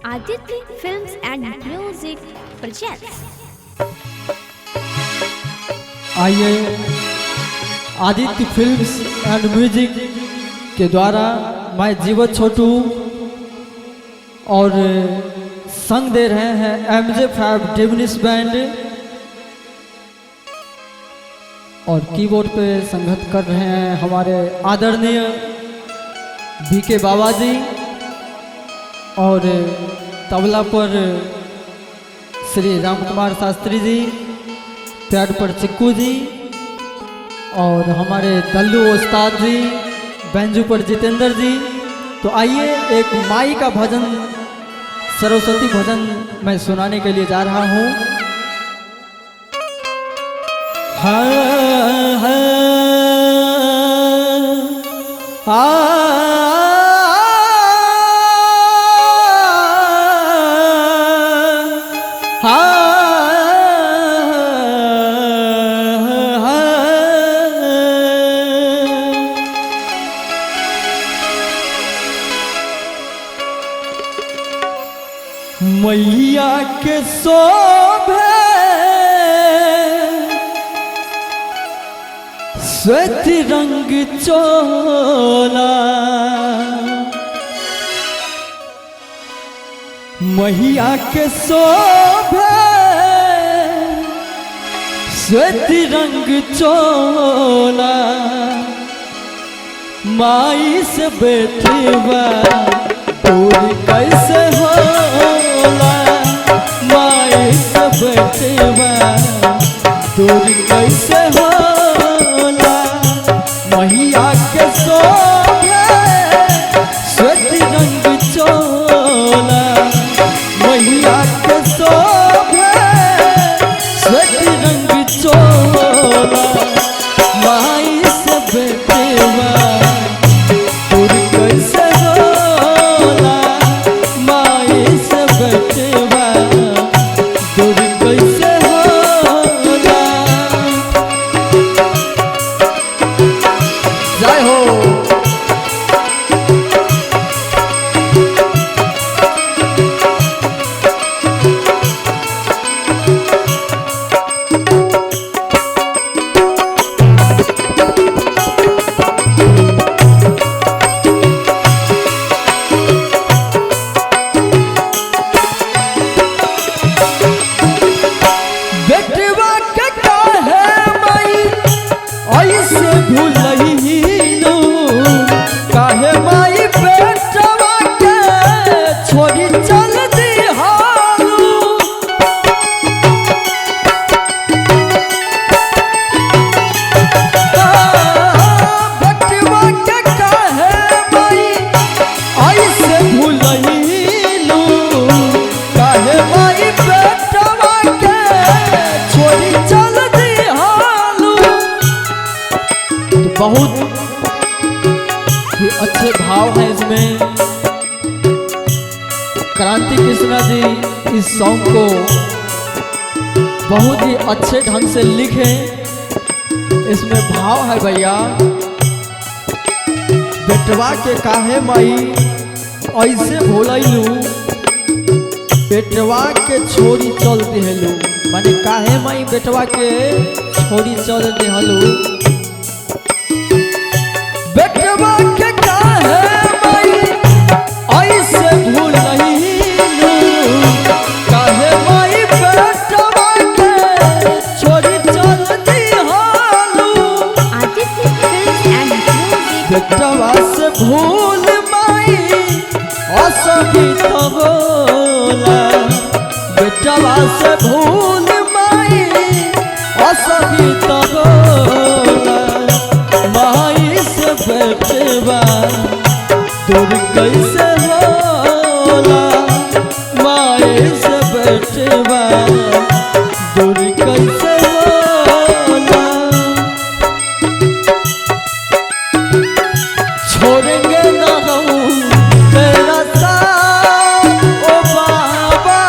Aditya Films and Music presents. आइए Aditya films and music के द्वारा मैं जीवत छोटू और संग दे रहे हैं MJ5 डिवनिस बैंड और कीबोर्ड पे संगत कर रहे हैं हमारे आदरणीय बीके बाबा जी और तबला पर श्री राम कुमार शास्त्री जी, पैड पर चिक्कू जी और हमारे दल्लू उस्ताद जी, बैंजू पर जितेंद्र जी। तो आइए एक माई का भजन, सरस्वती भजन मैं सुनाने के लिए जा रहा हूँ। हाँ हाँ मैया के शोभे श्वेत रंग चोला, मैया के शोभे श्वेत रंग चोला, माई से बैठवा पूरी कैसे होला, माई से बैठवा दूर कैसे होला। मैया के शोभे श्वेत रंग चोला, मैया के शोभे श्वेत रंग चोला, माई से बैठवा दूर कैसे होला, माई से बैठवा दूर कैसे होला। जय हो। बेटवा के काहे माई ऐसे भूलहीनु, काहे माई बेटवा के छोड़ी चल दिहालू। बेटवा के काहे माई ऐसे भूलहीनु, काहे माई बेटवा के छोड़ी चल दिहालू। तो बहुत ही अच्छे भाव हैं इसमें। क्रांति कृष्णा जी इस सॉन्ग को बहुत ही अच्छे ढंग से लिखे। इसमें भाव है भैया, बेटवा के काहे माई ऐसे भूलैलू, बेटवा के छोड़ी चल दिहलू, माने काहे माई बेटवा के छोड़ी चल दिहलू। बेटवा के काहे माई ऐसे भूलैलू, काहे माई बेटवा के छोड़ी चल दिहलू। Aditya Films and Music बेटवा से भूल माई असहित होला, बेटवा से भूल माई असहित होला, माई से बेटवा दूर कैसे होला, माई से बेटवा दूर कैसे होला। छोड़ेंगे ना हम तेरा साथ ओ बाबा,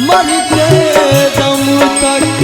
मरते दम तक।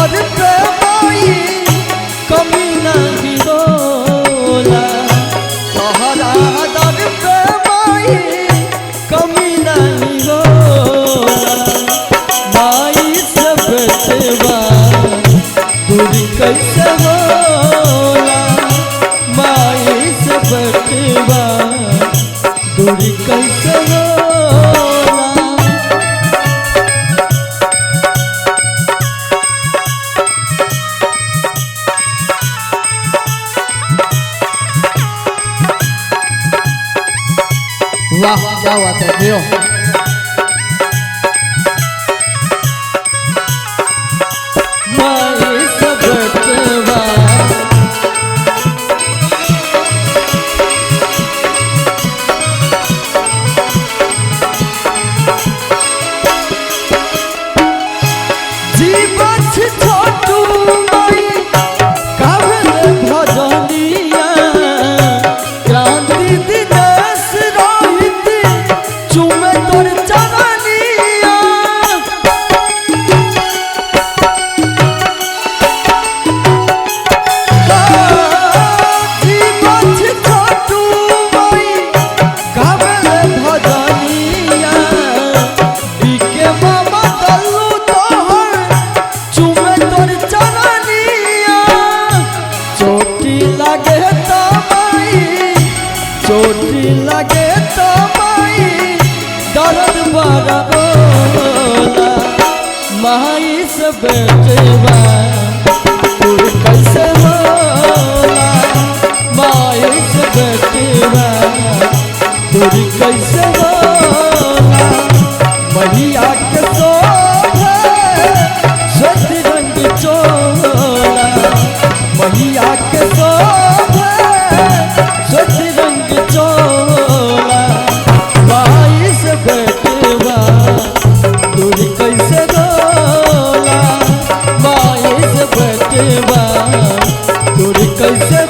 दर पे माई कमी नहीं होला, तोहरा दर पे माई कमी नहीं होला। माई से बेटवा दूरी कैसे होला, माई से बेटवा दूरी कैसे होला। वाह क्या बात है जियो। माई से बेटवा जीवछ छोटू माई कावल भजनिया, क्रांति दिनेश रोहित चुमे तोर चरनिया। जीवछ छोटू माई कावल भजनिया, बीके बाबा दल्लू तोहर चुमे तोर चरनिया। चोटी लागे तो माई, चोटी लागे तो माई दर्द बड़ा होला, माई से बेटवा दूर कैसे होला, माई से बेटवा दूर कैसे होला। मैया के शोभे श्वेत रंग चोला, मैया के शोभे श्वेत रंग चोला, माई से बेटवा दूर कैसे होला, माई से बेटवा दूर कैसे।